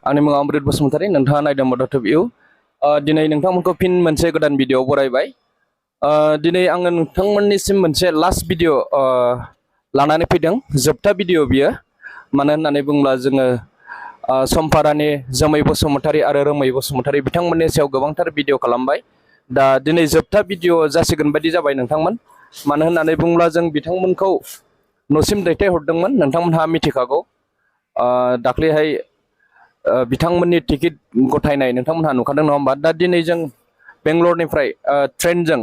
आंनि मुङा अमृत बसुमतारी नोंथाङा नायदों Bodo Tube दिनै नोंथांमोनखौ फिन मोनसे गोदान भिडिअ बरायबाय दिनै आङो नोंथांमोननिसिम मोनसे लास्ट भिडिअ लानानै फैदों जोबथा भिडिअ बियो मानो होननानै बुङोब्ला जोङो समफारानि जोमै बसुमतारी आरो रोमै बसुमतारी बिथांमोननि सायाव गोबांथार भिडिअ खालामबाय दा दिनै जोबथा भिडिअ जासिगोन बायदि जाबाय नोंथांमोन मानो होननानै बुङोब्ला जों बिथांमोनखौ न'सिम दैथायहरदोंमोन नोंथांमोनहा मिथिखागौ दाख्लैहाय बिथांमोननि टिकेट गथायनाय नोंथांमोनहा नुखादों नङा होमबा दा दिनै जों बेंगलरनिफ्राय ट्रेनजों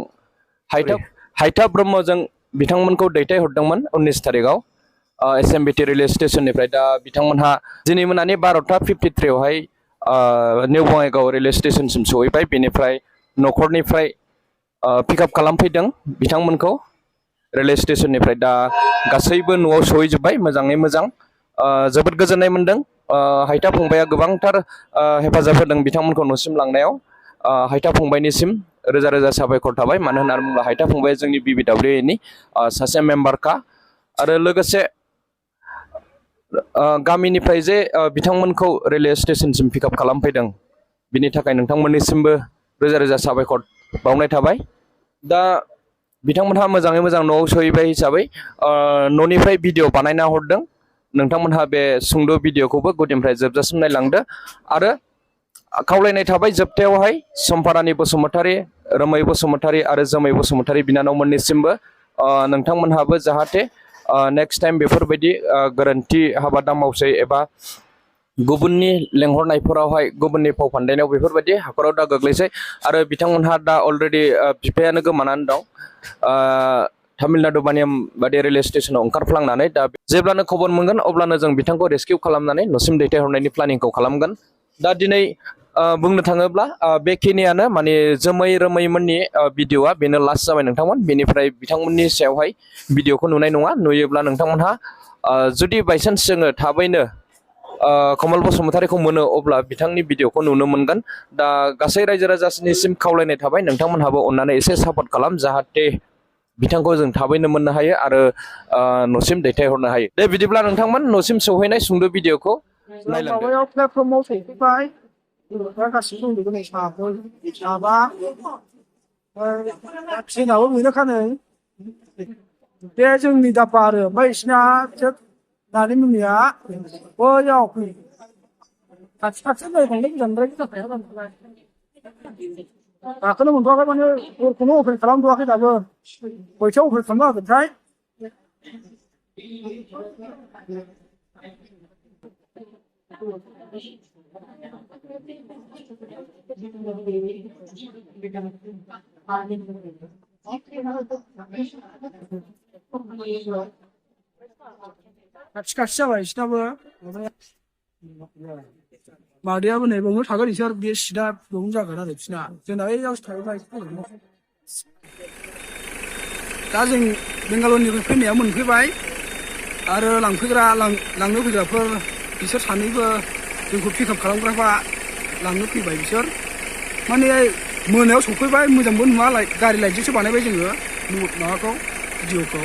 हायथा ब्रह्मजों बिथांमोनखौ दैथायहरदोंमोन 19 तारिखआव SMBT रेलवे स्टेशननिफ्राय दा बिथांमोनहा दिनै मोनानि 12:53 आवहाय निउ बङाइगाव रेलवे स्टेशनसिम सहैबाय बेनिफ्राय न'खरनिफ्राय पिकआप खालामफैदों बिथांमोनखौ रेलवे स्टेशननिफ्राय दा गासैबो न'आव सहैजोब्बाय मोजाङै मोजां जोबोद गोजोननाय मोनदों हायथा फंबाया गोबांथार हेफाजाब होदों बिथांमोनखौ न'सिम लांनायाव हायथा फंबायनिसिम रोजा रोजा साबायखर थाबाय मानो होननानै बुङोब्ला हायथा फंबाया जोंनि BBWA नि सासे मेम्बारखा आरो लोगोसे गामिनिफ्राय जे बिथांमोनखौ रेलवे स्टेशनसिम पिकआप खालामफैदों बिनि थाखाय नोंथांमोननिसिमबो रोजा रोजा साबायखर बावनाय थाबाय दा बिथांमोनहा मोजाङै मोजां न'आव सहैबाय हिसाबै न'निफ्राय भिडिअ बानायना हरदों नोंथांमोनहा बे सुंद' भिडिअखौबो गुदिनिफ्राय जोबजासिम नायलांदो आरो खावलायनाय थाबाय जोबथायावहाय समफारानि बसुमतारी रोमै बसुमतारी आरो जोमै बसुमतारी बिनानावमोननिसिमबो नोंथांमोनहाबो जाहाथे नेक्स्ट टाइम बेफोरबायदि गोरोन्थि हाबा दामावसै एबा गुबुननि लेंहरनायफोरावहाय गुबुननि फाव फान्दायनायाव बेफोरबायदि हाखराव दा गोग्लैसै आरो बिथांमोनहा दा अलरेडि बिफायानो गोमानानै दं तामिलनाडु बानियाम बादि रेलवे स्टेशनाव ओंखारफ्लांनानै दा जेब्लानो खबर मोनगोन अब्लानो जों बिथांखौ रेस्किउ खालामनानै न'सिम दैथायहरनायनि प्लानिंखौ खालामगोन दा दिनै बुंनो थाङोब्ला बेखिनियानो माने जोमै रोमैमोननि भिडिअआ बेनो लास्ट जाबाय नोंथांमोन बेनिफ्राय बिथांमोननि सायावहाय भिडिअखौ नुनाय नङा नुयोब्ला नोंथांमोनहा जुदि बायसान्स जोङो थाबैनो कमल बसुमतारीखौ मोनो अब्ला बिथांनि भिडिअखौ नुनो मोनगोन दा गासै रायजो राजानिसिम खावलायनाय थाबाय नोंथांमोनहाबो अननानै एसे सापर्ट खालाम जाहाथे बिथांखौ जों थाबैनो मोननो हायो आरो न'सिम दैथायहरनो हायो दे बिदिब्ला नोंथांमोन न'सिम सौहैनाय सुंद' भिडिअखौ नायलांदो प्लेटफर्माव सौफैबाय गासिबो दंजोबो नै साब्रै साबा ट्रेनाबो बेनोखानै बे जोंनि दाब्बा आरो ओमफ्राय बिसिना नानिमोननिया बैयाव खाथि खाथि जायगायनो गोजानद्राय जाखाया गाखोनो मोनथ'वाखै माने डरखौनो अपेन खालामथ'वाखै दाबो खयथायाव अपेन खालामना होगोनथाय खाथि खाथि जाबाय बिसिनाबो मादैयाबो नै बावनो थागोन बिसोर बे सिदा बावनो जागोन आरो बिसिना जोंना बैयावसो थायोबा दा जों बेंगालरनिफ्राय फैनाया मोनफैबाय आरो लांनो फैग्राफोर बिसोर सानैबो जोंखौ पिकआप खालामग्राफ्रा लांनो फैबाय बिसोर माने मोनायाव सफैबाय मोजांबो नुवा गारि लाइटजोंसो बानायबाय जोङो माबाखौ भिडिअखौ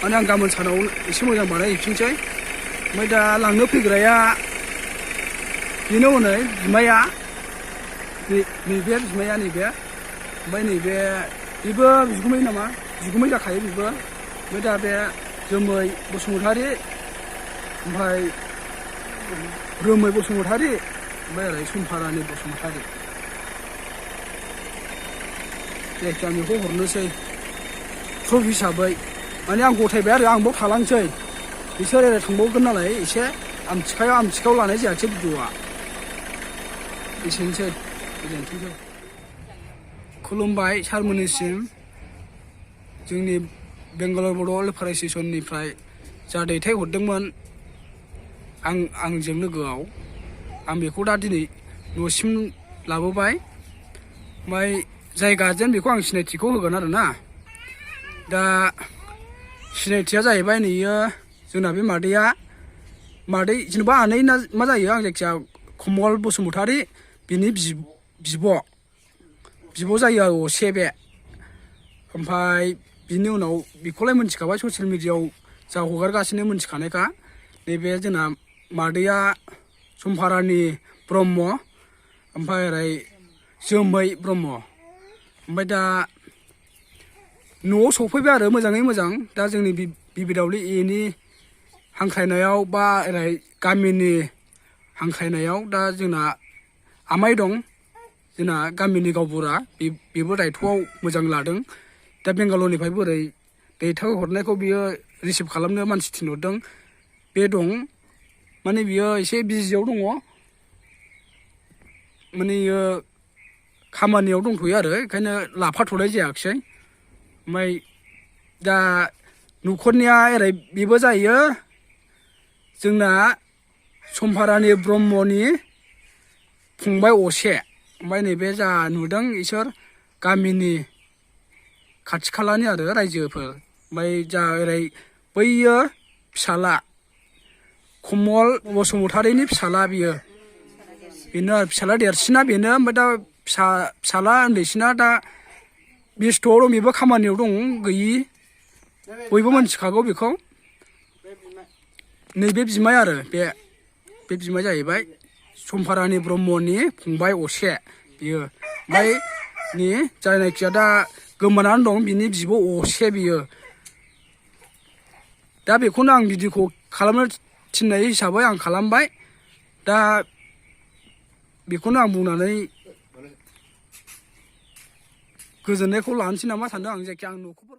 माने आं गाबोन सानाव एसे मोजां बानायहैफिनसै ओमफ्राय दा लांनो फैग्राया बेनो हनै बिमाया नैबे बिमाया नैबे ओमफ्राय नैबे बेबो बिगुमै नामा बिगुमै जाखायो बेबो ओमफ्राय दा बे जोमै बसुमतारी ओमफ्राय रोमै बसुमतारी ओमफ्राय ओरै समफारानि बसुमतारी जायखिया आं बेखौ हरनोसै प्रुफ हिसाबै माने आं गथायबाय आरो आं बाव थालांसै बिसोर ओरै थांबावगोन नालाय एसे आमथिखायाव लानाय जायासै भिडिअआ एसेनोसै गोजोनथोंसै खुलुमबाय सारमोननिसिम जोंनि बेंगालर बड'लेण्ड रेलवे स्टेशननिफ्राय जा दैथायहरदोंमोन आंजों लोगोआव आं बेखौ दा दिनै न'सिम लाबोबाय ओमफ्राय जाय गारजेन बेखौ आं सिनायथिखौ होगोन आरो ना दा सिनायथिया जाहैबाय नैयो जोंना बे मादै जेनेबा आनै ना मा जायो आं जायखिया कमल बसुमतारी बिनि बिब' जायो आरो असे बे ओमफ्राय बिनि उनाव बेखौलाय मोनथिखाबाय ससियेल मिडियायाव जा हगारगासिनो मोनथिखानायखा नैबे जोंना मादैया समफारानि ब्रह्म ओमफ्राय ओरै जोमै ब्रह्म ओमफ्राय दा न'आव सफैबाय आरो मोजाङै मोजां दा जोंनि बिबिदावलि एनि हांख्रायनायाव बा ओरै गामिनि हांख्रायनायाव दा जोंना आमाइ दं जोंना गामिनि गावबुरा बेबो दायथ'आव मोजां लादों दा बेंगालरनिफ्रायबो ओरै दैथायहरनायखौ बियो रिसिभ खालामनो मानसि थिनहरदों बे दं माने बियो एसे बिजियाव दङ माने बियो खामानियाव दंथ'यो आरो बेखायनो लाफाथ'नाय जायाखिसै ओमफ्राय दा न'खरनिया ओरै बेबो जायो जोंना समफारानि ब्रह्मनि फंबाय असे ओमफ्राय नैबे जा नुदों इसोर गामिनि खाथि खालानि आरो रायजोफोर ओमफ्राय जा ओरै बैयो फिसाला कमल बसुमतारिनि फिसाला बियो बेनो आरो फिसाला देरसिना बेनो ओमफ्राय दा फिसाला उन्दैसिना दा बेस्थ'आव दं बेबो खामानियाव दं गैयि बयबो मिथिखागौ बेखौ नैबे बिमाय आरो बे बिमाय जाहैबाय समफारानि ब्रह्मनि फंबाय असे बियो ओमफ्राय जायनाखिया दा गोमानानै दं बिनि बिब' असे बियो दा बेखौनो आं भिडिअखौ खालामनो थिननाय हिसाबै आं खालामबाय दा बेखौनो आं बुंनानै गोजोननायखौ लानोसै नामा सानदों आं जायखिया आं न'खौ